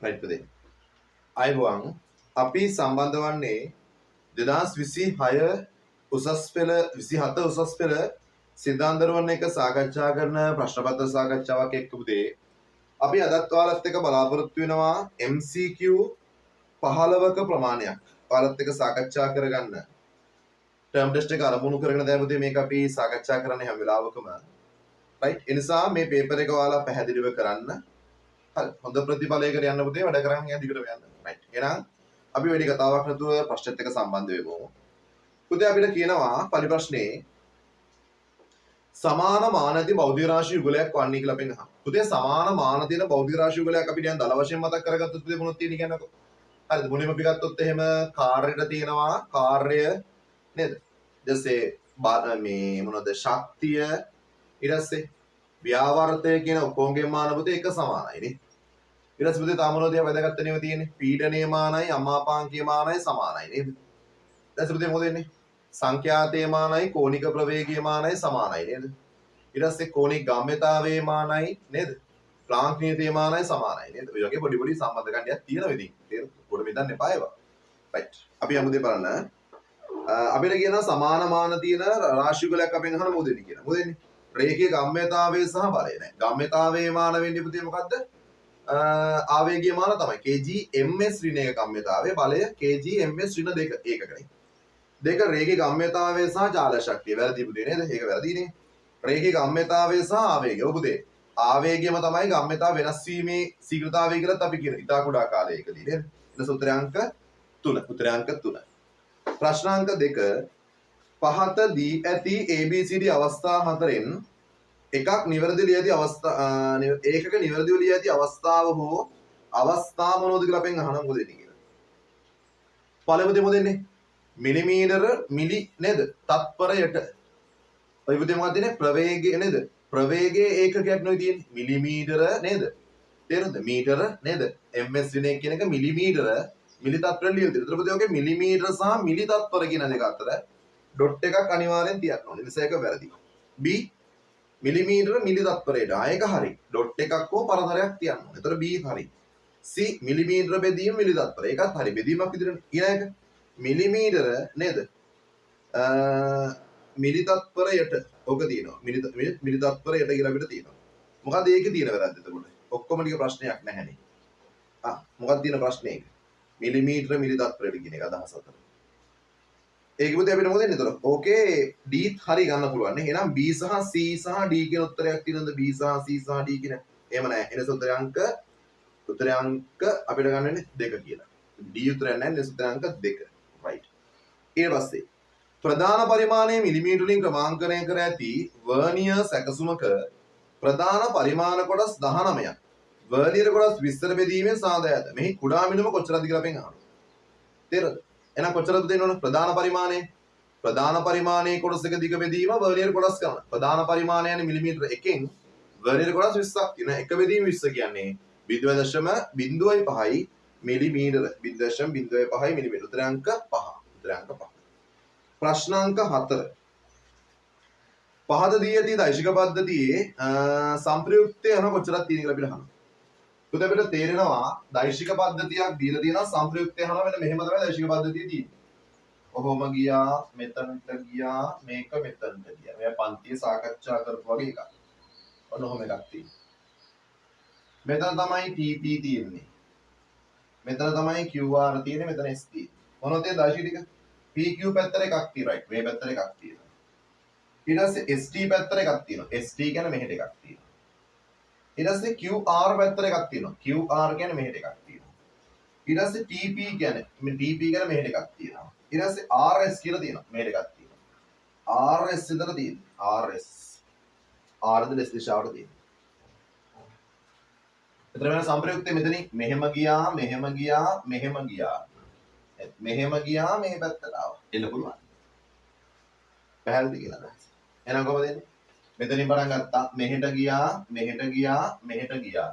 Right පුතේ. ආයුබෝවන්. අපි සම්බන්ධ වන්නේ 2026 උසස් පෙළ, 27 උසස් පෙළ සිද්ධාන්ත දරුවන් එක්ක සාකච්ඡා කරන ප්‍රශ්න පත්‍ර සාකච්ඡාවක් එක්ක පුතේ. අපි අදත් ඔයාලත් එක්ක බලාපොරොත්තු වෙනවා MCQ 15ක ප්‍රමාණයක් ඔයාලත් එක්ක සාකච්ඡා කරගන්න. ටර්ම් ටෙස්ට් එක අරමුණු කරගෙන දැන් පුතේ මේක අපි සාකච්ඡා කරන්නේ හැම වෙලාවකම. රයිට්. ඒ නිසා මේ පේපර් එක ඔයාලා පැහැදිලිව කරන්න. හරි. හොඳ ප්‍රතිඵලයකට යන්න පුතේ වැඩ කරන් යන්න දිගටම යන්න. රයිට්. එහෙනම් අපි වැඩි කතාවක් නැතුව ප්‍රශ්නෙත් එක්ක සම්බන්ධ වෙමු. පුතේ, අපිට කියනවා පළි ප්‍රශ්නේ සමාන මාන ඇති භෞතික රාශි යුගලයක් වන්නේ කියලා අපෙන් අහනවා. පුතේ, සමාන මාන තියෙන භෞතික රාශි යුගලයක් අපි නිකන් දල වශයෙන් මතක් කරගත්තොත් පුතේ මොනවද තියෙන්නේ කියන්නකෝ. හරිද? මුලින්ම අපි ගත්තොත් එහෙම කාර්යයට තියෙනවා කාර්ය නේද? ඊට පස්සේ මේ මොනවද, ශක්තිය, ඊට පස්සේ ව්‍යාවර්තය කියන ඔක්කොගේ මාන පුතේ එක සමානයි නේ. ඊට පස්සේ පුතේ තව මොනවද වැදගත් වෙනව තියෙන්නේ? පීඩනීය මානයි අම්මාපාංකීය මානයි සමානයි නේද? ඊට පස්සේ පුතේ මොකද වෙන්නේ? සංඛ්‍යාතයේ මානයි කෝණික ප්‍රවේගයේ මානයි සමානයි නේද? ඊට පස්සේ කෝණික ගම්‍යතාවයේ මානයි නේද? ප්ලාන්ක් නියතයේ මානයි සමානයි නේද? ඔය වගේ පොඩි පොඩි සම්බන්ධකම් ටිකක් තියෙනවා ඉතින්. තේරුණාද? පොඩි මෙතන එපා ඒවා. රයිට්. අපි යමු දේ බලන්න. අපිට කියනවා සමාන මාන තියෙන රාශි යුගලයක් අපෙන් අහන මොකද වෙන්නේ කියලා. මොකද වෙන්නේ? රේඛීය ගම්‍යතාවය සහ බලය නෑ. ගම්‍යතාවයේ මාන වෙන්නේ පුතේ මොකද්ද? ආවේගීය මාන තමයි. kg ms ඍණ එක ගම්‍යතාවය, බලය kg ms ඍණ 2 ඒකකනේ. දෙක, රේඛීය ගම්‍යතාවය සහ චාලක ශක්තිය. වැරදි පුතේ නේද? ඒක වැරදිනේ. රේඛීය ගම්‍යතාවය සහ ආවේගය. ඔව් පුතේ. ආවේගයම තමයි ගම්‍යතාව වෙනස් වීමේ ශීඝ්‍රතාවය කියලාත් අපි කියන. ඉතා කුඩා කාලයකදී නේද? එතන උත්තරය අංක 3. උත්තරය අංක 3. ප්‍රශ්න අංක 2. පහත දී ඇති ABCD අවස්ථා හතරෙන් එකක් නිවැරදි ලිය ඇති අවස්ථා ඒකක නිවැරදිව ලිය ඇති අවස්ථාව හෝ අවස්ථා මොනවද කියලා අපෙන් අහනවා, මොකද වෙන්නේ කියලා. පළවෙනි දේ මොකද වෙන්නේ? මිලිමීටර මිලි නේද? තත්පරයට. ඔය පුතේ මොකක්ද තියෙන්නේ? ප්‍රවේගය නේද? ප්‍රවේගයේ ඒකකයක් නෙවෙයි තියෙන්නේ. මිලිමීටර නේද? තේරුණාද? මීටර නේද? ms වෙන එක කියන එක මිලිමීටර මිලි තත්පර ලියලා තියෙනවා. ඒතර පුතේ ඔකේ මිලිමීටර සහ මිලි තත්පර කියන දෙක අතර ඩොට් එකක් අනිවාර්යෙන් තියන්න ඕනේ. නිසා ඒක වැරදි. B, මිලිමීටර මිලි තත්පරයට. ආ, ඒක හරි. ඩොට් එකක් හෝ පරතරයක් තියන්න ඕනේ. ඒතර B හරි. C, මිලිමීටර බෙදීම මිලි තත්පර. ඒකත් හරි. බෙදීමක් විදිහට. ඊළඟ එක මිලිමීටර නේද? මිලි තත්පරයට ඔක තියෙනවා. මිලි මිලි තත්පරයට කියලා අපිට තියෙනවා. මොකද්ද ඒකේ තියෙන වැරද්ද එතකොට? ඔක්කොම ටික ප්‍රශ්නයක් නැහැනේ. ආ, මොකක්ද තියෙන ප්‍රශ්නේ ඒක? මිලිමීටර මිලි තත්පරයට කියන එක අදහස අතර. ඒක පුතේ අපිට මොකද වෙන්නේ එතකොට? ඕකේ D හරි ගන්න පුළුවන් නේ. එහෙනම් B සහ C සහ D කියන උත්තරයක් තියෙනවද? B සහ C සහ D කියන? එහෙම නෑ. එනස උත්තරය අංක අපිට ගන්න වෙන්නේ 2 කියලා. D උත්තරයක් නෑ. එනස උත්තරය අංක 2. රයිට්. ඊට පස්සේ ප්‍රධාන පරිමාණය මිලිමීටර වලින් ක්‍රමාංකණය කර ඇති වර්නියර් සැකසුමක ප්‍රධාන පරිමාණ කොටස් 19ක් වර්නියර් කොටස් 20ට බෙදීමෙන් සාදා ඇත. මෙහි කුඩා මිනුම කොච්චරද කියලා අපෙන් අහනවා. තේරෙනවද? එහෙනම් කොච්චරද දෙන්න ඕන ප්‍රධාන පරිමාණය? ප්‍රධාන පරිමාණයේ කොටසක දිග බෙදීම වර්නියර් කොටස් ගණන. ප්‍රධාන පරිමාණය යන්නේ මිලිමීටර එකෙන් වර්නියර් කොටස් 20ක් තියෙනවා. එක බෙදීම 20 කියන්නේ 0.05 මිලිමීටර. 0.05 මිලිමීටර. උත්තර අංක 5. උත්තර අංක 5. ප්‍රශ්න අංක 4. පහත දී ඇති දෛශික පද්ධතියේ සංප්‍රයුක්තය යන කොච්චරක් තියෙන කියලා අපිට අහනවා. පුතේ, අපිට තේරෙනවා දෛශික පද්ධතියක් දීලා තියෙනවා, සංප්‍රයුක්තය අහනවා. මෙන්න මෙහෙම තමයි දෛශික පද්ධතිය තියෙන්නේ. ඔහොම ගියා, මෙතනට ගියා, මේක මෙතනට ගියා. මෙයා පන්තියේ සාකච්ඡා කරපු වගේ එකක්. ඔන්න ඔහොම එකක් තියෙනවා. මෙතන තමයි TP තියෙන්නේ. මෙතන තමයි QR තියෙන්නේ, මෙතන S තියෙන්නේ. මොනවද තියෙන දෛශික ටික? PQ පැත්තට එකක් තියෙනවා. රයිට්. මේ පැත්තට එකක් තියෙනවා. ඊට පස්සේ ST පැත්තට එකක් තියෙනවා. ST කියන්නේ මෙහෙට එකක් තියෙනවා. ඊට පස්සේ QR පැත්තට එකක් තියෙනවා. QR කියන්නේ මෙහෙට එකක් තියෙනවා. ඊට පස්සේ TP කියන්නේ, මේ TP කියන්නේ මෙහෙට එකක් තියෙනවා. ඊට පස්සේ RS කියලා තියෙනවා. මෙහෙට එකක් තියෙනවා. RS විතර තියෙනවා. RS. R ද S දිශාවට තියෙනවා. එතන වෙන සංප්‍රයුක්තය මෙතනින් මෙහෙම ගියා, මෙහෙම ගියා, මෙහෙම ගියා. මෙහෙම ගියා, මේ පැත්තට ආවා. එන්න පුළුවන්. පැහැදිලි කියලා අදහස. එහෙනම් කොහොමද එන්නේ? මෙතනින් පටන් ගත්තා. මෙහෙට ගියා, මෙහෙට ගියා, මෙහෙට ගියා.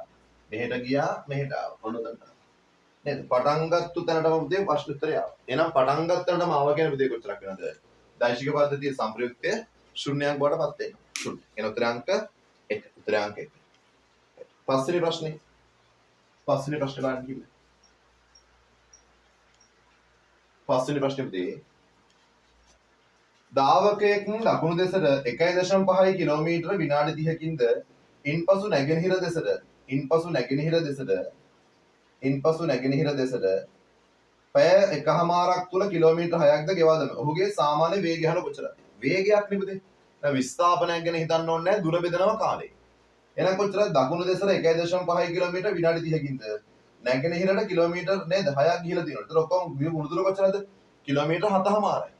මෙහෙට ගියා, මෙහෙට ආවා. ඔන්න ඔතනට. නේද? පටන් ගත්තු තැනටම පුතේ ප්‍රශ්න උත්තරය ආවා. එහෙනම් පටන් ගත්ත තැනටම ආවා කියන්නේ පුතේ කොච්චරක් වෙනවද? දෛශික පද්ධතියේ සංප්‍රයුක්තය ශූන්‍යයක් බවට පත් වෙනවා. ශූන්‍ය. එහෙනම් උත්තර අංක 1. උත්තර අංක 1. පස්වෙනි ප්‍රශ්නේ. පස්වෙනි ප්‍රශ්නේ බලන්න කිව්වේ. පස්වෙනි ප්‍රශ්නේ පුතේ. ධාවකයෙක් දකුණු දෙසට 1.5 කිලෝමීටර විනාඩි 30කින්ද ඉන්පසු නැගෙනහිර දෙසට ඉන්පසු නැගෙනහිර දෙසට ඉන්පසු නැගෙනහිර දෙසට පැය එකහමාරක් තුල කිලෝමීටර් 6ක්ද ගෙවා දමන. ඔහුගේ සාමාන්‍ය වේගය හන කොච්චරද? වේගයක් නේ පුතේ. දැන් විස්ථාපනයක් ගැන හිතන්න ඕනේ නැහැ, දුර බෙදනවා කාලේ. එහෙනම් කොච්චරද? දකුණු දෙසට 1.5 කිලෝමීටර් විනාඩි 30කින්ද නැගෙනහිරට කිලෝමීටර් නේද 6ක් ගිහිලා තියෙනවා. ඒතර ඔක්කොම මුළු දුර කොච්චරද? කිලෝමීටර් 7.5යි.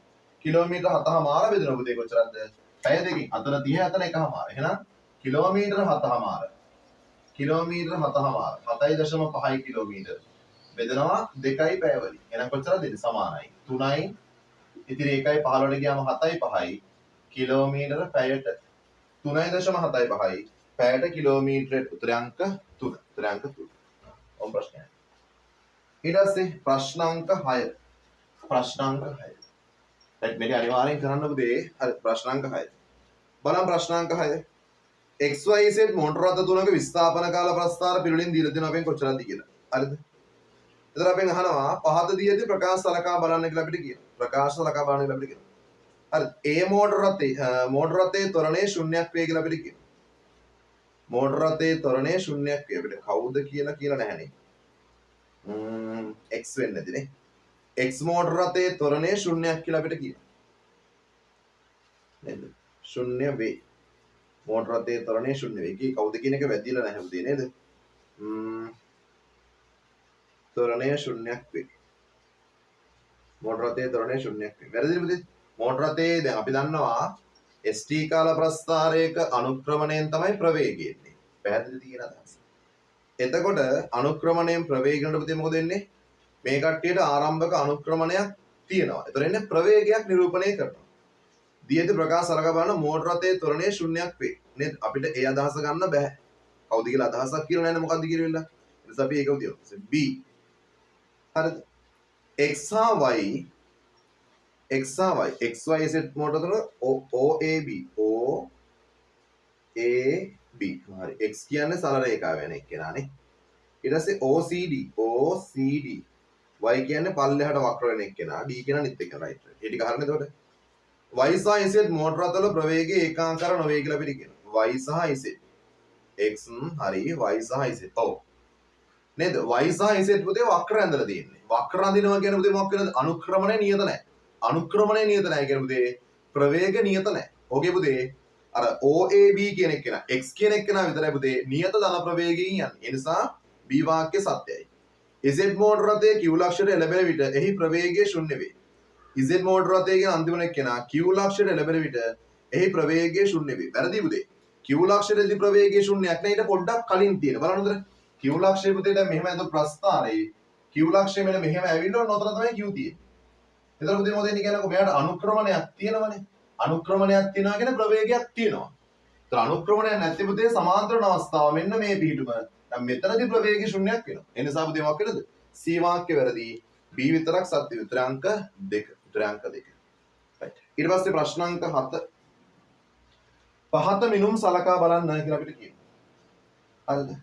කිලෝමීටර් 7.5 බෙදෙනවා පුතේ කොච්චරද? පැය දෙකකින්. අතන 30 අතන 1.5. එහෙනම් කිලෝමීටර් 7.5. කිලෝමීටර් 7.5. 7.5 කිලෝමීටර් බෙදනවා 2යි පැය වලින්. එහෙනම් කොච්චරද දෙන්නේ? සමානයි. 3යි ඉතින් 1යි 15ට ගියාම 7යි 5යි කිලෝමීටර පැයට. 3.75යි පැයට කිලෝමීටරයට. උත්තර අංක 3. උත්තර අංක 3. ඔම් ප්‍රශ්නයක්. ඊට පස්සේ ප්‍රශ්න අංක 6. ප්‍රශ්න අංක 6. රයිට්, මේක අනිවාර්යෙන් කරන්න පුතේ. හරි, ප්‍රශ්න අංක 6. බලන්න ප්‍රශ්න අංක 6. XYZ motor රථ තුනක විස්ථාපන කාල ප්‍රස්ථාර පිළිවෙලින් දීලා දෙනවා අපෙන් කොච්චරද කියලා. හරිද? එතකොට අපෙන් අහනවා පහත දී ඇති ප්‍රකාශ සලකා බලන්න කියලා අපිට කියනවා. ප්‍රකාශ සලකා බලන්න කියලා අපිට කියනවා. හරි. ඒ මෝටර රථේ මෝටර රථයේ ත්වරණය ශුන්‍යයක් වේ කියලා අපිට කියනවා. මෝටර රථයේ ත්වරණය ශුන්‍යයක් වේ. අපිට කවුද කියලා කියලා නැහැනේ. X වෙන්නේ නැතිනේ. X motor රථයේ ත්වරණය ශුන්‍යයක් කියලා අපිට කියනවා. නේද? ශුන්‍ය වේ. මෝටර රථයේ ත්වරණය ශුන්‍ය වේ. ඒකේ කවුද කියන එක වැදිලා නැහැ පුතේ නේද? ත්වරණය ශුන්‍යයක් වේ. මෝටර රථයේ ත්වරණය ශුන්‍යයක් වේ. වැරදිද පුතේ? මෝටර රථයේ දැන් අපි දන්නවා ST කාල ප්‍රස්ථාරයක අනුක්‍රමණයෙන් තමයි ප්‍රවේගය එන්නේ. පැහැදිලිද කියන අදහස? එතකොට අනුක්‍රමණයෙන් ප්‍රවේගයට පුතේ මොකද වෙන්නේ? මේ කට්ටියට ආරම්භක අනුක්‍රමණයක් තියෙනවා. එතකොට එන්නේ ප්‍රවේගයක් නිරූපණය කරනවා. දී ඇති ප්‍රකාශ සලකා බලන මෝටර රථයේ ත්වරණය ශුන්‍යයක් වේ. නේද? අපිට ඒ අදහස ගන්න බෑ. කවුද කියලා අදහසක් කියලා නෑනේ මොකද්ද කියලා වෙලා. ඒ නිසා අපි ඒක උදිනවා. B. හරිද? X හා Y, X හා Y, X Y Z motor තුන O A B, O A B. හරි. X කියන්නේ සරල රේඛාව වෙන එක්කෙනානේ. ඊට පස්සේ O C D, O C D. Y කියන්නේ පල්ලෙහාට වක්‍ර වෙන එක්කෙනා, D කියන අනිත් එක. රයිට්. ඒ ටික හරිනේ එතකොට. Y සහ Z motor රථවල ප්‍රවේගය ඒකාකාර නොවේ කියලා අපිට කියනවා. Y සහ Z. X හරි, Y සහ Z. ඔව්. නේද? Y සහ Z පුතේ වක්‍ර ඇඳලා තියෙන්නේ. වක්‍ර අඳිනවා කියන්නේ පුතේ මොකක් වෙනවද? අනුක්‍රමණය නියත නැහැ. අනුක්‍රමණය නියත නැහැ කියන්නේ පුතේ ප්‍රවේග නියත නැහැ. ඕකේ පුතේ අර OAB කියන එක්කෙනා, X කියන එක්කෙනා විතරයි පුතේ නියත ධන ප්‍රවේගයෙන් යන්නේ. ඒ නිසා B වාක්‍ය සත්‍යයි. Z motor රථයේ Q ලක්ෂයට එළඹෙන විට එහි ප්‍රවේගය ශුන්‍ය වේ. Z motor රථය කියන අන්තිම එක්කෙනා Q ලක්ෂයට එළඹෙන විට එහි ප්‍රවේගය ශුන්‍ය වේ. වැරදි පුතේ. Q ලක්ෂයේදී ප්‍රවේගය ශුන්‍යයක් නෑ, ඊට පොඩ්ඩක් කලින් තියෙන. බලන්න හොඳට. Q ලක්ෂය පුතේ දැන් මෙහෙම ඇඳු ප්‍රස්ථාරයේ Q ලක්ෂය මෙන්න මෙහෙම ඇවිල්ලා ඔන්න ඔතන තමයි Q තියෙන්නේ. එතකොට පුතේ මොකද වෙන්නේ කියනකො මෙයාට අනුක්‍රමණයක් තියෙනවනේ. අනුක්‍රමණයක් තියෙනවා කියන්නේ ප්‍රවේගයක් තියෙනවා. ඒතර අනුක්‍රමණයක් නැති පුතේ සමාන්තර වන අවස්ථාව මෙන්න මේ පිහිටුම. දැන් මෙතනදී ප්‍රවේගය ශුන්‍යයක් වෙනවා. ඒ නිසා පුතේ මොකක් වෙනද? C වාක්‍ය වැරදි. B විතරක් සත්‍ය. උත්තර අංක 2. උත්තර අංක 2. රයිට්. ඊට පස්සේ ප්‍රශ්න අංක 7. පහත මිනුම් සලකා බලන්න කියලා අපිට කියනවා. හරිද?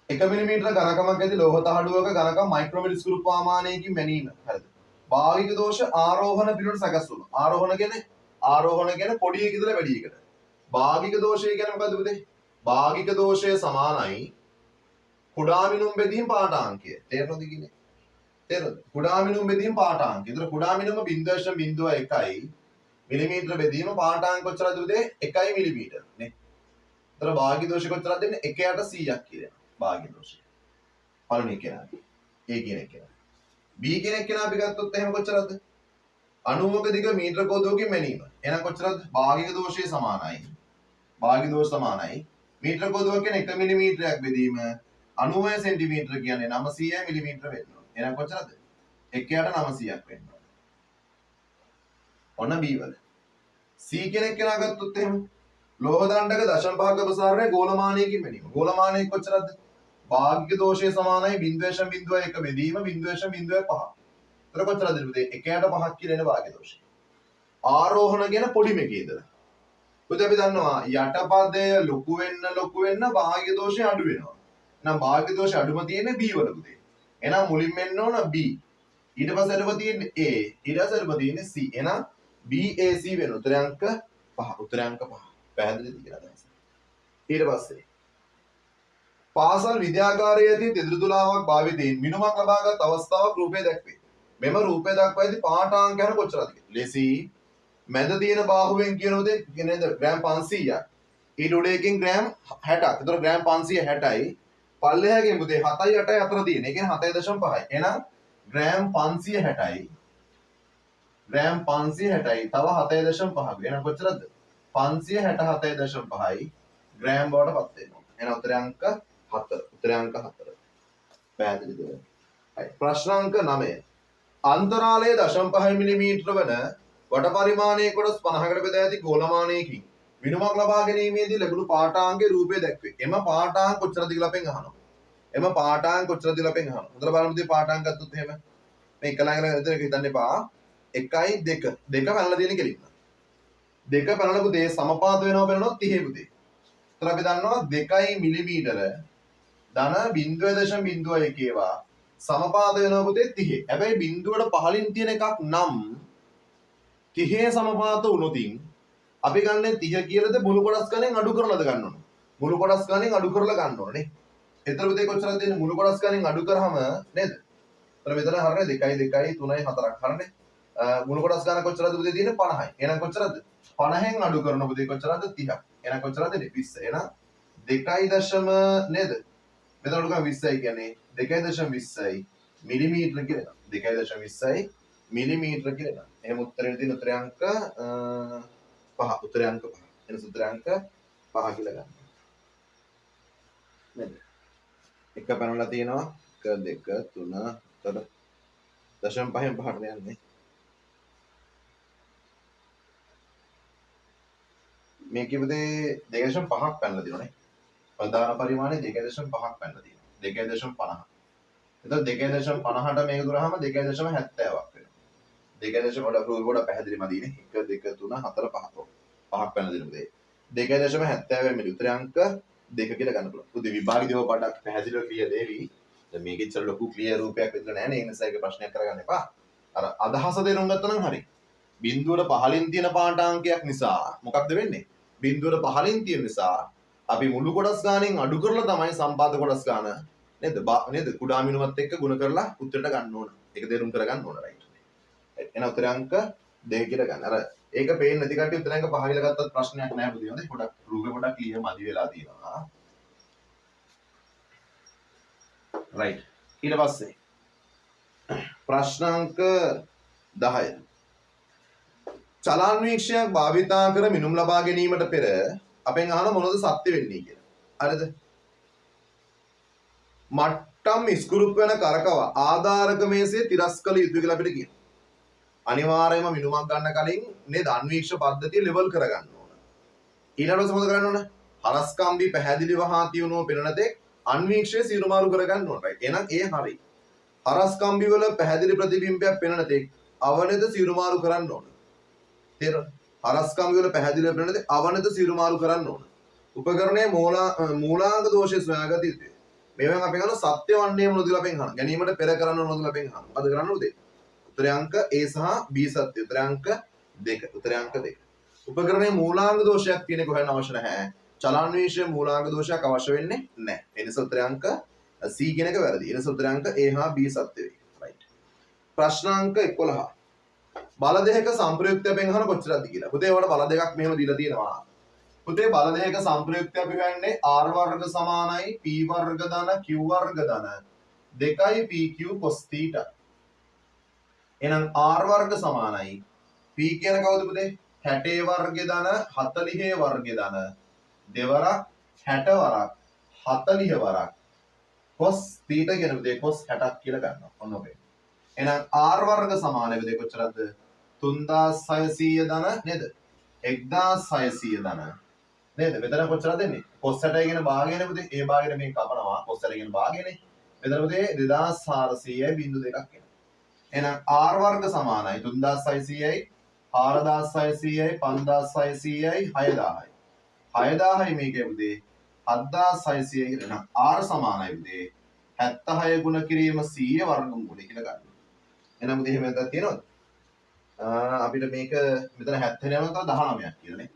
1 මිලිමීටර ඝනකමක් ඇති ලෝහ තහඩුවක ඝනකම මයික්‍රෝමීටර් ස්ක්‍රූ ප්‍රමාණයකින් මැනීම. හරිද? භාගික දෝෂ ආරෝහණ පිළිවෙලට සකස් වීම. ආරෝහණ කියන්නේ පොඩි එක ඉඳලා වැඩි එකට. භාගික දෝෂය කියන්නේ මොකද්ද පුතේ? භාගික දෝෂය සමානයි කුඩා මිනුම් බෙදීම් පාඨාංකය. තේරෙනවද කියන්නේ? තේරෙනවද? කුඩා මිනුම් බෙදීම් පාඨාංකය. ඒතර කුඩා මිනුම 0.01 මිලිමීටර බෙදීම පාඨාංක කොච්චරද පුතේ? 1 මිලිමීටර නේ. ඒතර භාගික දෝෂය කොච්චරද දෙන්නේ? 1 යට 100ක් කියලා. භාගික දෝෂය. පළවෙනි කෙනාගේ. A කියන කෙනා. B කියන කෙනා අපි ගත්තොත් එහෙම කොච්චරද? 90ක දිග මීටර කෝදුවකින් මැනීම. එහෙනම් කොච්චරද? භාගික දෝෂය සමානයි. භාගික දෝෂ සමානයි. මීටර කෝදුවක් කියන්නේ 1 මිලිමීටරයක් බෙදීම 90 සෙන්ටිමීටර කියන්නේ 900 මිලිමීටර වෙන්න ඕන. එහෙනම් කොච්චරද? 1 යට 900ක් වෙන්න ඕන. ඔන්න B වල. C කෙනෙක් කෙනා ගත්තොත් එහෙම ලෝහ දණ්ඩක දශම පහක ප්‍රසාරණය ගෝලමානයකින් මැනීම. ගෝලමානය කොච්චරද? භාගික දෝෂය සමානයි 0.01 බෙදීම 0.05. එතකොට කොච්චරද පුතේ? 1 යට 5ක් කියලා එන භාගික දෝෂය. ආරෝහණ කියන පොඩි මේකේ ඉඳලා. පුතේ අපි දන්නවා යටපදය ලොකු වෙන්න ලොකු වෙන්න භාගික දෝෂය අඩු වෙනවා. එහෙනම් භාගික දෝෂ අඩුම තියෙන්නේ B වල පුතේ. එහෙනම් මුලින්ම එන්න ඕන B. ඊට පස්සේ අඩුම තියෙන්නේ A. ඊට පස්සේ අඩුම තියෙන්නේ C. එහෙනම් B A C වෙන උත්තර අංක 5. උත්තර අංක 5. පැහැදිලිද කියලා අදහස. ඊට පස්සේ පාසල් විද්‍යාගාරයේ ඇති තෙදුරු තුලාවක් භාවිතයෙන් මිනුමක් ලබාගත් අවස්ථාවක් රූපය දැක්වේ. මෙම රූපය දක්වා ඇති පාඨාංක යන කොච්චරද කියලා. ලෙසි මැද තියෙන බාහුවෙන් කියන උදේ නේද ග්‍රෑම් 500ක්. ඊට උඩ එකෙන් ග්‍රෑම් 60ක්. ඒතර ග්‍රෑම් 560යි. පල්ලෙහාගෙන් පුතේ 7යි 8යි අතර තියෙන. ඒ කියන්නේ 7.5යි. එහෙනම් ග්‍රෑම් 560යි. ග්‍රෑම් 560යි. තව 7.5ක්. එහෙනම් කොච්චරද? 567.5යි ග්‍රෑම් බවට පත් වෙනවා. එහෙනම් උත්තරය අංක 4. උත්තරය අංක 4. පැහැදිලිද? හරි. ප්‍රශ්න අංක 9. අන්තරාලය 0.5 මිලිමීටර වන වට පරිමාණයේ කොටස් 50කට බෙදා ඇති ගෝලමානයකින් මිනුමක් ලබා ගැනීමේදී ලැබුණු පාඨාංකයේ රූපය දැක්වේ. එම පාඨාංක කොච්චරද කියලා අපෙන් අහනවා. එම පාඨාංක කොච්චරද කියලා අපෙන් අහනවා. හොඳට බලන්න පුතේ පාඨාංක ගත්තොත් එහෙම මේ එක ළඟ ළඟ විතර හිතන්න එපා. 1යි 2. 2 පැනලා තියෙන කෙලින්ම. 2 පැනලා පුතේ සමපාත වෙනවා පැනනොත් 30 පුතේ. ඒතර අපි දන්නවා 2 මිලිමීටර ධන 0.01 ඒවා සමපාත වෙනවා පුතේ 30. හැබැයි බිඳුවට පහළින් තියෙන එකක් නම් 30 සමපාත වුණොතින් අපි ගන්නේ 30 කියලාද මුළු කොටස් ගණන් අඩු කරලාද ගන්න ඕන? මුළු කොටස් ගණන් අඩු කරලා ගන්න ඕනේ නේ. එතන පුතේ කොච්චරද දෙන්නේ මුළු කොටස් ගණන් අඩු කරාම නේද? එතන මෙතන හරිනේ 2 2 3 4ක් හරිනේ. මුළු කොටස් ගණන් කොච්චරද පුතේ තියෙන්නේ 50යි. එහෙනම් කොච්චරද? 50න් අඩු කරන පුතේ කොච්චරද 30ක්. එහෙනම් කොච්චරද දෙන්නේ 20. එහෙනම් 2. නේද? මෙතන අඩු කරා 20යි කියන්නේ 2.20යි මිලිමීටර කියලා එනවා. 2.20යි මිලිමීටර කියලා එනවා. එහෙනම් උත්තරේ තියෙන උත්තරය අංක 5. උත්තරය අංක 5. එහෙනම් උත්තරය අංක 5 කියලා ගන්න. නේද? එක පැනලා තියෙනවා 1 2 3 4 දශම පහෙන් පහට යන්නේ. මේ කිව්වදේ 2.5ක් පැනලා තියෙනවා නේ. ප්‍රධාන පරිමාණය 2.5ක් පැනලා තියෙනවා. 2.50. එතකොට 2.50ට මේක දුරහම 2.70ක් වෙනවා. 2. පොඩ රූල් පොඩ පැහැදිලි මදීනේ. 1 2 3 4 5. ඔව්. පහක් පැනලා තියෙනවා පුතේ. 2.70 මිලි. උත්තරය අංක 2 කියලා ගන්න පුළුවන්. පුතේ විභාගෙදී ඔය පොඩක් පැහැදිලිව ක්ලියර් දේවි. දැන් මේක ඉච්චර ලොකු ක්ලියර් රූපයක් විතර නෑ නේ. ඒ නිසා ඒක ප්‍රශ්නයක් කරගන්න එපා. අර අදහස තේරුම් ගත්තා නම් හරි. බිඳුවට පහළින් තියෙන පාඨාංකයක් නිසා මොකක්ද වෙන්නේ? බිඳුවට පහළින් තියෙන නිසා අපි මුළු කොටස් ගානෙන් අඩු කරලා තමයි සම්පාද කොටස් ගාන නේද? නේද? කුඩා මිනුමත් එක්ක ගුණ කරලා උත්තරයට ගන්න ඕන. ඒක තේරුම් කරගන්න ඕන රයිට්. එහෙනම් උත්තර අංක 2 කියලා ගන්න. අර ඒක පේන්නේ නැති කට්ටිය උත්තර අංක 5 කියලා ගත්තත් ප්‍රශ්නයක් නෑ පුතේ. හොඳයි. පොඩක් රූපේ පොඩක් ක්ලියර් මදි වෙලා තියෙනවා. රයිට්. ඊට පස්සේ ප්‍රශ්න අංක 10. චලන් වීක්ෂයක් භාවිතා කර මිනුම් ලබා ගැනීමට පෙර අපෙන් අහන මොනවද සත්‍ය වෙන්නේ කියලා. හරිද? මට්ටම් ඉස්කුරුප් වෙන කරකව ආධාරක මේසයේ තිරස් කළ යුතුයි කියලා අපිට කියනවා. අනිවාර්යයෙන්ම මිනුමක් ගන්න කලින් නේද අන්වීක්ෂ පද්ධතිය ලෙවල් කරගන්න ඕන. ඊළඟට මොකද කරන්න ඕන? හරස්කම්බි පැහැදිලිව හා තියුණුව පෙනෙන තෙක් අන්වීක්ෂය සිරුමාරු කරගන්න ඕන. රයිට්. එහෙනම් ඒ හරි. හරස්කම්බි වල පැහැදිලි ප්‍රතිබිම්බයක් පෙනෙන තෙක් අවනත සිරුමාරු කරන්න ඕන. තේරුණාද? හරස්කම්බි වල පැහැදිලිව පෙනෙන තෙක් අවනත සිරුමාරු කරන්න ඕන. උපකරණයේ මූලාංග දෝෂය සොයාගත යුතුය. මේවෙන් අපි අහන සත්‍ය වන්නේ මොනවද කියලා අපෙන් අහනවා. ගැනීමට පෙර කරන්න ඕන මොනවද කියලා අපෙන් අහනවා. මොකද කරන්න ඕනේ? උත්තරය අංක A සහ B සත්‍ය. උත්තරය අංක 2. උත්තරය අංක 2. උපකරණයේ මූලාංග දෝෂයක් තියෙන එක හොයන්න අවශ්‍ය නැහැ. චලන් වීක්ෂයේ මූලාංග දෝෂයක් අවශ්‍ය වෙන්නේ නැහැ. ඒ නිසා උත්තරය අංක C කියන එක වැරදි. ඒ නිසා උත්තරය අංක A හා B සත්‍ය වෙයි. රයිට්. ප්‍රශ්න අංක 11. බල දෙකක සංප්‍රයුක්තය අපෙන් අහන කොච්චරද කියලා. පුතේ ඔයාලට බල දෙකක් මෙහෙම දීලා තියෙනවා. පුතේ බල දෙකක සංප්‍රයුක්තය අපි හොයන්නේ R වර්ග සමානයි P වර්ග ධන Q වර්ග ධන 2 PQ cos θ. එහෙනම් R වර්ග සමානයි P කියන කවුද පුතේ? 60 වර්ග ධන 40 වර්ග ධන දෙවරක් 60 වරක් 40 වරක් cos θ කියන පුතේ cos 60ක් කියලා ගන්නවා. ඔන්න ඔබේ. එහෙනම් R වර්ග සමානයි පුතේ කොච්චරද? 3600 ධන නේද? 1600 ධන නේද? මෙතන කොච්චරද දෙන්නේ? cos 60 කියන භාගයනේ පුතේ. ඒ භාගයට මේක කපනවා. cos 60 කියන භාගයනේ. මෙතන පුතේ 2400යි බිංදු දෙකක් එනවා. එහෙනම් R වර්ග සමානයි 3600යි 4600යි 5600යි 6000යි. 6000යි මේකේ පුතේ 7600 කියලා. එහෙනම් R සමානයි පුතේ 76 ගුණ කිරීම 100 වර්ගමූලය කියලා ගන්න. එහෙනම් පුතේ එහෙම නැත්නම් තියෙනවද? අපිට මේක මෙතන 79 තව 19ක් කියලා නේ.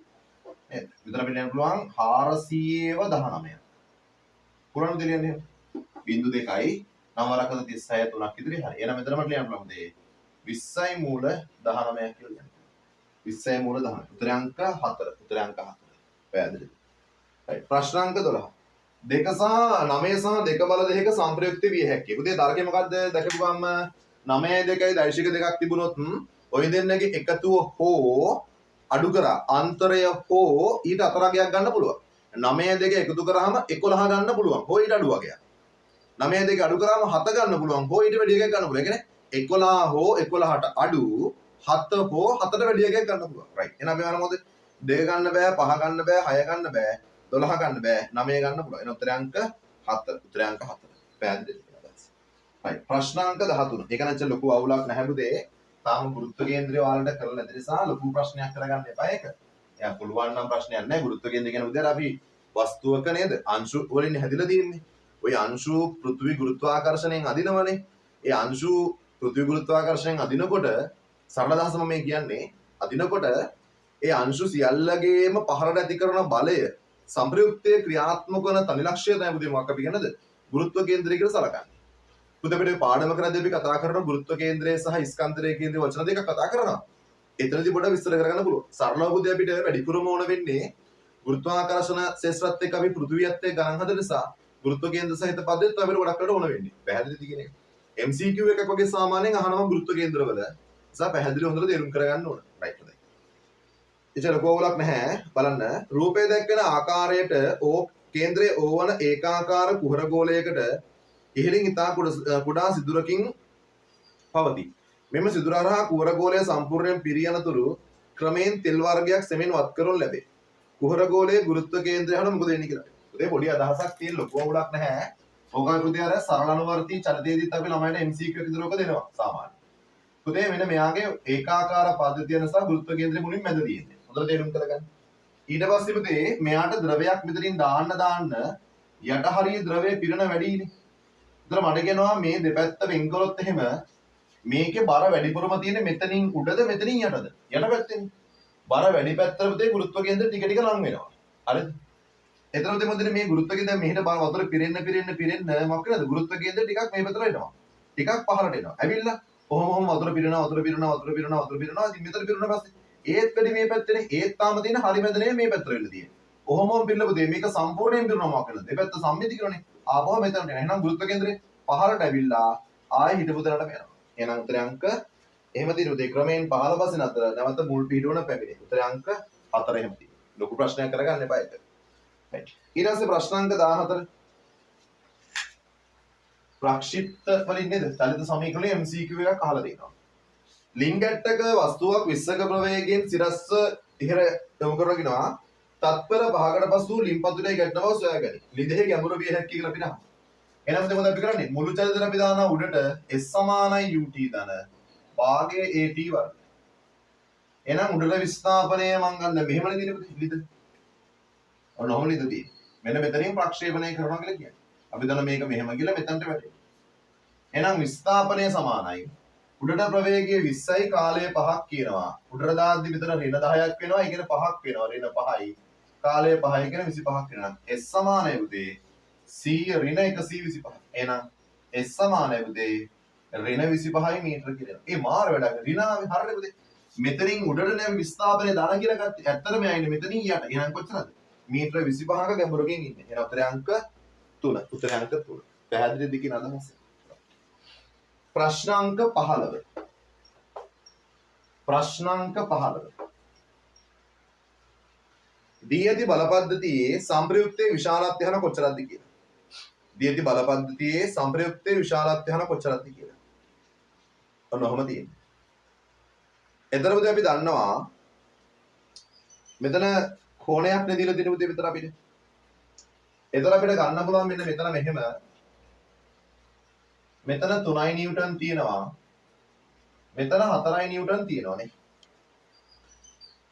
නේද? මෙතන අපිට ලියන්න පුළුවන් 400ව 19ක්. පුළුවන්ද ලියන්න එහෙම? බිංදු 2යි නව වරක් 36 3ක් ඉදිරි හරි. එහෙනම් මෙතන මට ලියන්න පුළුවන් පුතේ 20යි මූල 19ක් කියලා ලියන්න. 20යි මූල 19. උත්තර අංක 4. උත්තර අංක 4. පැහැදිලිද? රයිට්. ප්‍රශ්න අංක 12. 2 සහ 9 සහ 2 බල දෙකක සංප්‍රයුක්ත විය හැකියි. පුතේ තර්කය මොකද්ද? දැකපු ගමන් 9 2යි දෛශික දෙකක් තිබුණොත් ඔය දෙන්නගේ එකතුව හෝ අඩු කරා අන්තරය හෝ ඊට අතරගයක් ගන්න පුළුවන්. 9 2 එකතු කරාම 11 ගන්න පුළුවන්. හෝ ඊට අඩු වගයක්. 9 2 අඩු කරාම 7 ගන්න පුළුවන්. හෝ ඊට වැඩි එකක් ගන්න පුළුවන්. ඒ කියන්නේ 11 හෝ 11ට අඩු 7 හෝ 7ට වැඩි එකක් ගන්න පුළුවන්. රයිට්. එහෙනම් අපි බලමු මොකද? 2 ගන්න බෑ, 5 ගන්න බෑ, 6 ගන්න බෑ, 12 ගන්න බෑ, 9 ගන්න පුළුවන්. එහෙනම් උත්තරය අංක 4. උත්තරය අංක 4. පැහැදිලිද? රයිට්. ප්‍රශ්න අංක 13. ඒක නම් ලොකු අවුලක් නැහැ පුතේ. තාම ගුරුත්ව කේන්ද්‍රය ඔයාලට කරලා නැති නිසා ලොකු ප්‍රශ්නයක් කරගන්න එපා ඒක. එයා පුළුවන් නම් ප්‍රශ්නයක් නැහැ. ගුරුත්ව කේන්ද්‍රය කියන්නේ උදේට අපි වස්තුවක නේද අංශු වලින් හැදිලා තියෙන්නේ. ඔය අංශු පෘථිවි ගුරුත්වාකර්ෂණයෙන් අදිනවනේ. ඒ අංශු පෘථිවි ගුරුත්වාකර්ෂණයෙන් අදිනකොට සරල අදහස මම මේ කියන්නේ අදිනකොට ඒ අංශු සියල්ලගේම පහළට ඇති කරන බලය සංප්‍රයුක්තයේ ක්‍රියාත්මක වන තනි ලක්ෂ්‍යය තමයි පුතේ මොකක් අපි කියනද ගුරුත්ව කේන්ද්‍රය කියලා සලකන්නේ. පුතේ අපිට පාඩම කරද්දී අපි කතා කරන ගුරුත්ව කේන්ද්‍රය සහ ස්කන්ධරය කියන වචන දෙක කතා කරනවා. එතනදී පොඩ විස්තර කරගන්න පුළුවන්. සරලව පුතේ අපිට වැඩිපුරම ඕන වෙන්නේ ගුරුත්වාකර්ෂණ ක්ෂේත්‍රත් එක්ක අපි පෘථිවියත් එක්ක ගණන් හදන නිසා ගුරුත්ව කේන්ද්‍ර සහිත පදෙත් අපිට ගොඩක් වෙලාවට ඕන වෙන්නේ. පැහැදිලිද කියන එක? MCQ එකක් වගේ සාමාන්‍යයෙන් අහනවා ගුරුත්ව කේන්ද්‍රවල. නිසා පැහැදිලිව හොඳට තේරුම් කරගන්න ඕන. රයිට් හොඳයි. එච්චර ලොකු අවුලක් නැහැ. බලන්න රූපය දැක්වෙන ආකාරයට O කේන්ද්‍රයේ O වන ඒකාකාර කුහර ගෝලයකට ඉහළින් ඉතා කුඩා සිදුරකින් පවතී. මෙම සිදුර හරහා කුහර ගෝලය සම්පූර්ණයෙන් පිරී යනතුරු ක්‍රමයෙන් තෙල් වර්ගයක් සෙමෙන් වත් කරනු ලැබේ. කුහර ගෝලයේ ගුරුත්ව කේන්ද්‍රය හන මොකද වෙන්නේ කියලා. පුතේ පොඩි අදහසක් තියෙන ලොකු අවුලක් නැහැ. ඕකයි පුතේ අර සරල අනුවර්තී චරිතයේදීත් අපි ළමයින්ට MCQ එක විතර ඔක දෙනවා සාමාන්‍යයෙන්. පුතේ මෙන්න මෙයාගේ ඒකාකාර පද්ධතිය නිසා ගුරුත්ව කේන්ද්‍රය මුලින් මැද තියෙන්නේ. හොඳට තේරුම් කරගන්න. ඊට පස්සේ පුතේ මෙයාට ද්‍රවයක් මෙතනින් දාන්න දාන්න යට හරිය ද්‍රවය පිරෙන වැඩිනේ. ඒතර මට කියනවා මේ දෙපැත්ත වෙන් කරොත් එහෙම මේකේ බර වැඩිපුරම තියෙන්නේ මෙතනින් උඩද මෙතනින් යටද? යට පැත්තෙනේ. බර වැඩි පැත්තට පුතේ ගුරුත්ව කේන්ද්‍රය ටික ටික ලං වෙනවා. හරිද? එතන පුතේ මොකද මේ ගුරුත්ව කේන්ද්‍රය මෙහෙට බර වතුර පිරෙන්න පිරෙන්න පිරෙන්න මොකක් වෙනවද? ගුරුත්ව කේන්ද්‍රය ටිකක් මේ පැත්තට එනවා. ටිකක් පහළට එනවා. ඇවිල්ලා කොහොම කොහොම වතුර පිරෙනවා වතුර පිරෙනවා වතුර පිරෙනවා වතුර පිරෙනවා. ඉතින් මෙතන පිරුණා පස්සේ ඒත් වැඩි මේ පැත්තේ ඒත් තාම තියෙන හරි මැද නෙමෙයි මේ පැත්තට වෙන්න තියෙන්නේ. කොහොම කොහොම පිරලා පුතේ මේක සම්පූර්ණයෙන් පිරුණා මොකක් වෙනවද? දෙපැත්ත සම්මිති කරන්නේ. ආපහු මෙතනට එනවා. එහෙනම් ගුරුත්ව කේන්ද්‍රය පහළට ඇවිල්ලා ආයෙ හිටපු තැනටම යනවා. එහෙනම් උත්තරය අංක එහෙම තියෙන උදේ ක්‍රමයෙන් පහළ බසින අතර නැවත මුල් පිහිටුවන පැමිණේ. උත්තරය අංක 4 එහෙම තියෙනවා. ලොකු ප්‍රශ්නයක් කරගන්න එපා ඒක. රයිට්. ඊට පස්සේ ප්‍රශ්න අංක 14. ප්‍රක්ෂිප්ත වලින් නේද? චලිත සමීකරණයේ MCQ එකක් අහලා තියෙනවා. ලිංගැට්ටක වස්තුවක් 20ක ප්‍රවේගයෙන් සිරස්ව ඉහළ යොමු කරගෙනවා. තත්පර 5කට පසු ලින්පතුලේ ගැටෙන බව සොයාගනි. ලිඳෙහි ගැඹුර විය හැකි කියලා අපි අහනවා. එහෙනම් මොකද අපි කරන්නේ? මුළු චලිතෙන් අපි දානවා උඩට S සමානයි UT ධන භාගය AT වර්ග. එහෙනම් උඩට විස්ථාපනය මං ගන්න මෙහෙමනේ තියෙන්නේ පුතේ ලිඳ. ඔන්න ඔහොම ලිඳ තියෙන්නේ. මෙන්න මෙතනින් ප්‍රක්ෂේපණය කරනවා කියලා කියන්නේ. අපි දන්න මේක මෙහෙම කියලා මෙතනට වැටෙනවා. එහෙනම් විස්ථාපනය සමානයි උඩට ප්‍රවේගය 20යි කාලය 5ක් කියනවා. උඩට දාද්දි මෙතන ඍණ 10ක් වෙනවා. ඒ කියන්නේ 5ක් වෙනවා. ඍණ 5යි කාලය 5යි කියන්නේ 25ක් වෙනවා. S සමානයි පුතේ 100 ඍණ 125. එහෙනම් S සමානයි පුතේ ඍණ 25යි මීටර කියලා. ඒ මාර වැඩක්. ඍණ ආවේ හරියට පුතේ. මෙතනින් උඩට නෑ විස්ථාපනය දාන කියලා ගත්තේ. ඇත්තටම එයා ඉන්නේ මෙතනින් යට. එහෙනම් කොච්චරද? මීටර 25ක ගැඹුරකින් ඉන්නේ. එහෙනම් උත්තරය අංක 3. උත්තරය අංක 3. පැහැදිලිද කියන අදහස? ප්‍රශ්න අංක 15. ප්‍රශ්න අංක 15. දී ඇති බලපද්ධතියේ සංප්‍රයුක්තයේ විශාලත්වය හන කොච්චරක්ද කියලා. දී ඇති බලපද්ධතියේ සංප්‍රයුක්තයේ විශාලත්වය හන කොච්චරක්ද කියලා. ඔන්න ඔහොම තියෙන්නේ. එතන පුතේ අපි දන්නවා මෙතන කෝණයක් නේ දීලා තියෙන පුතේ මෙතන අපිට. එතන අපිට ගන්න පුළුවන් මෙන්න මෙතන මෙහෙම මෙතන 3 නිව්ටන් තියෙනවා. මෙතන 4 නිව්ටන් තියෙනවා නේ.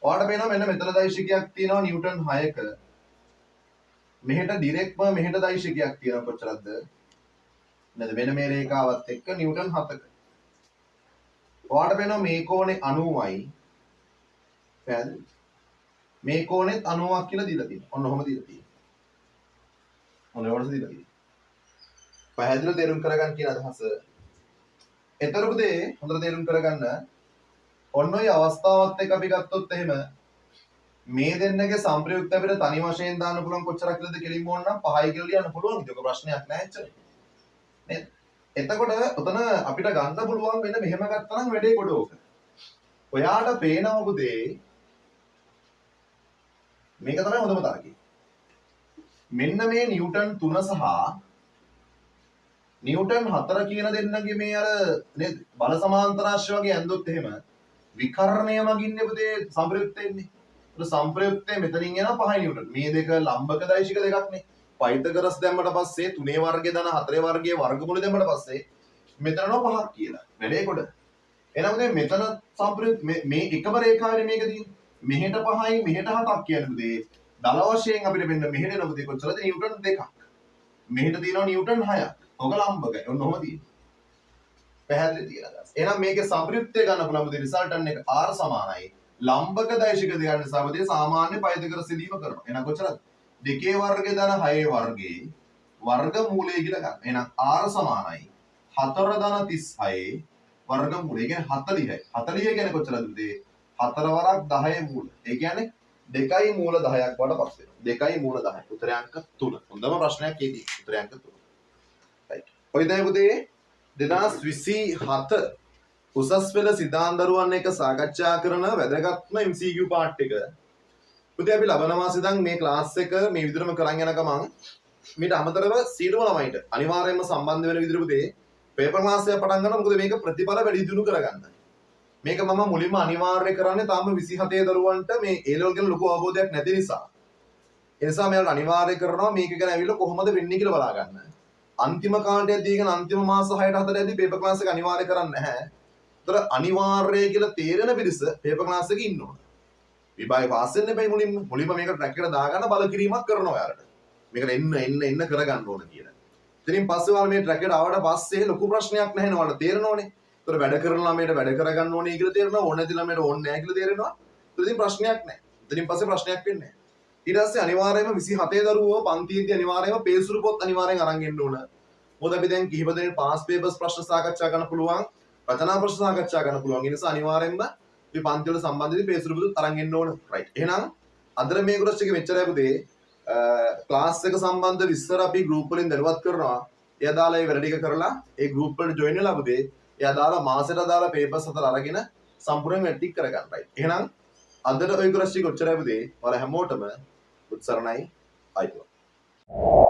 ඔයාලට පේනවා මෙන්න මෙතන දෛශිකයක් තියෙනවා නිව්ටන් 6ක. මෙහෙට ඩිරෙක්ට්ම මෙහෙට දෛශිකයක් තියෙනවා කොච්චරද? නේද? වෙන මේ රේඛාවත් එක්ක නිව්ටන් 7ක. ඔයාලට පේනවා මේ කෝණේ 90යි. පැහැදිලිද? මේ කෝණෙත් 90ක් කියලා දීලා තියෙනවා. ඔන්න ඔහොම දීලා තියෙනවා. ඔන්න ඔය කොටස දීලා තියෙනවා. පැහැදිලිව තේරුම් කරගන්න කියන අදහස. එතකොට පුතේ හොඳට තේරුම් කරගන්න ඔන්න ඔය අවස්ථාවත් එක්ක අපි ගත්තොත් එහෙම මේ දෙන්නගේ සංප්‍රයුක්ත අපිට තනි වශයෙන් දාන්න පුළුවන් කොච්චරක් කියලාද කෙලින්ම ඕන නම් 5යි කියලා ලියන්න පුළුවන්. ඉතින් ඔක ප්‍රශ්නයක් නෑ එච්චර. නේද? එතකොට ඔතන අපිට ගන්න පුළුවන් වෙන මෙහෙම ගත්තා නම් වැඩේ ගොඩ ඕක. ඔයාට පේනවා පුතේ මේක තමයි හොඳම තරකය. මෙන්න මේ නිව්ටන් 3 සහ නිව්ටන් 4 කියන දෙන්නගේ මේ අර නේද බල සමාන්තරාශ්‍රය වගේ ඇඳොත් එහෙම විකර්ණය මගින් පුතේ සංප්‍රයුක්ත වෙන්නේ. ඒත් සංප්‍රයුක්තය මෙතනින් එනවා 5 නිව්ටන්. මේ දෙක ලම්බක දෛශික දෙකක් නේ. පයිතගරස් දැම්මට පස්සේ 3 වර්ගය ධන 4 වර්ගයේ වර්ගමූල දැම්මට පස්සේ මෙතන එනවා 5ක් කියලා. වැඩේ කොට. එහෙනම් දැන් මෙතන සංප්‍රයුක්ත මේ එකම රේඛාවනේ මේක තියෙන්නේ. මෙහෙට 5යි මෙහෙට 7ක් කියන්නේ පුතේ දල වශයෙන් අපිට මෙන්න මෙහෙට එන පුතේ කොච්චරද නිව්ටන් 2ක්. මෙහෙට තියෙනවා නිව්ටන් 6ක්. ඔක ලම්බකයි. ඔන්න ඔහොම තියෙනවා. පැහැදිලි තියෙන අදහස. එහෙනම් මේකේ සංප්‍රයුක්තය ගන්න පුළුවන් පුතේ රිසල්ටන්ට් එක R සමානයි. ලම්බක දෛශික දෙකක් නිසා පුතේ සාමාන්‍ය පයිතගරස් සිදීම කරනවා. එහෙනම් කොච්චරද? 2 වර්ගය ධන 6 වර්ගයේ වර්ගමූලය කියලා ගන්න. එහෙනම් R සමානයි 4 ධන 36 වර්ගමූලය. ඒ කියන්නේ 40යි. 40 කියන්නේ කොච්චරද පුතේ? 4 වරක් 10 මූල. ඒ කියන්නේ 2 මූල 10ක් වඩ පස් වෙනවා. 2 මූල 10. උත්තරය අංක 3. හොඳම ප්‍රශ්නයක් ඒකේ. උත්තරය අංක 3. රයිට්. ඔය තමයි පුතේ 2027 උසස් පෙළ සිතාන් දරුවන් එක්ක සාකච්ඡා කරන වැදගත්ම MCQ part එක. පුතේ අපි ලබන මාසෙ ඉඳන් මේ ක්ලාස් එක මේ විදිහටම කරන් යන ගමන් මීට අමතරව සියලුම ළමයින්ට අනිවාර්යයෙන්ම සම්බන්ධ වෙන විදිහට පුතේ පේපර් ක්ලාස් එකක් පටන් ගන්නවා. මොකද මේක ප්‍රතිඵල වැඩි දියුණු කරගන්න. මේක මම මුලින්ම අනිවාර්ය කරන්නේ තාම 27 දරුවන්ට මේ A level ගැන ලොකු අවබෝධයක් නැති නිසා. ඒ නිසා මෙයාලට අනිවාර්ය කරනවා මේක ගැන ඇවිල්ලා කොහොමද වෙන්නේ කියලා බලා ගන්න. අන්තිම කාලයේදී කියන අන්තිම මාස 6ට 4 යද්දී පේපර් ක්ලාස් එක අනිවාර්ය කරන්නේ නැහැ. ඒතර අනිවාර්යයි කියලා තේරෙන පිරිස පේපර් ක්ලාස් එකේ ඉන්න ඕන. විභාගේ පාස් වෙන්න එපයි මුලින්ම. මුලින්ම මේක ට්‍රැක් එකට දාගන්න බල කිරීමක් කරනවා ඔයාලට. මේකට එන්න එන්න එන්න කරගන්න ඕන කියලා. ඉතින් පස්සේ ඔයාලා මේ ට්‍රැක් එකට ආවට පස්සේ ලොකු ප්‍රශ්නයක් නැහැ නේ ඔයාලට තේරෙනෝනේ. ඒතර වැඩ කරන ළමයට වැඩ කරගන්න ඕනේ කියලා තේරෙනවා. ඕන නැති ළමයට ඕනේ නැහැ කියලා තේරෙනවා. ඒතර ඉතින් ප්‍රශ්නයක් නැහැ. ඉතින් පස්සේ ප්‍රශ්නයක් වෙන්නේ නැහැ. ඊට පස්සේ අනිවාර්යයෙන්ම 27 දරුවෝ පන්තියේදී අනිවාර්යයෙන්ම පේසුරු පොත් අනිවාර්යෙන් අරන් එන්න ඕන. මොකද අපි දැන් කිහිප දෙනෙක් පාස් පේපර්ස් ප්‍රශ්න සාකච්ඡා කරන්න පුළුවන්, රචනා ප්‍රශ්න සාකච්ඡා කරන්න පුළුවන්. ඒ නිසා අනිවාර්යයෙන්ම අපි පන්ති වල සම්බන්ධ වෙදී පේසුරු පොත් අරන් එන්න ඕන. රයිට්. එහෙනම් අදට මේ කොටස් ටික මෙච්චරයි පුතේ. ක්ලාස් එක සම්බන්ධ විස්තර අපි ගෲප් වලින් දැනුවත් කරනවා. ඒ අදාළ ඒ වැඩ ටික කරලා ඒ ගෲප් වලට ජොයින් වෙලා පුතේ ඒ අදාළ මාසෙට අදාළ පේපර්ස් හතර අරගෙන සම්පූර්ණයෙන් වැඩ ටික කරගන්න. රයිට්. එහෙනම් අදට ඔය කොටස් ටික ඔච්චරයි පුතේ. ඔයාලා හැමෝටම උත්සරණයි. ආයිබෝවන්.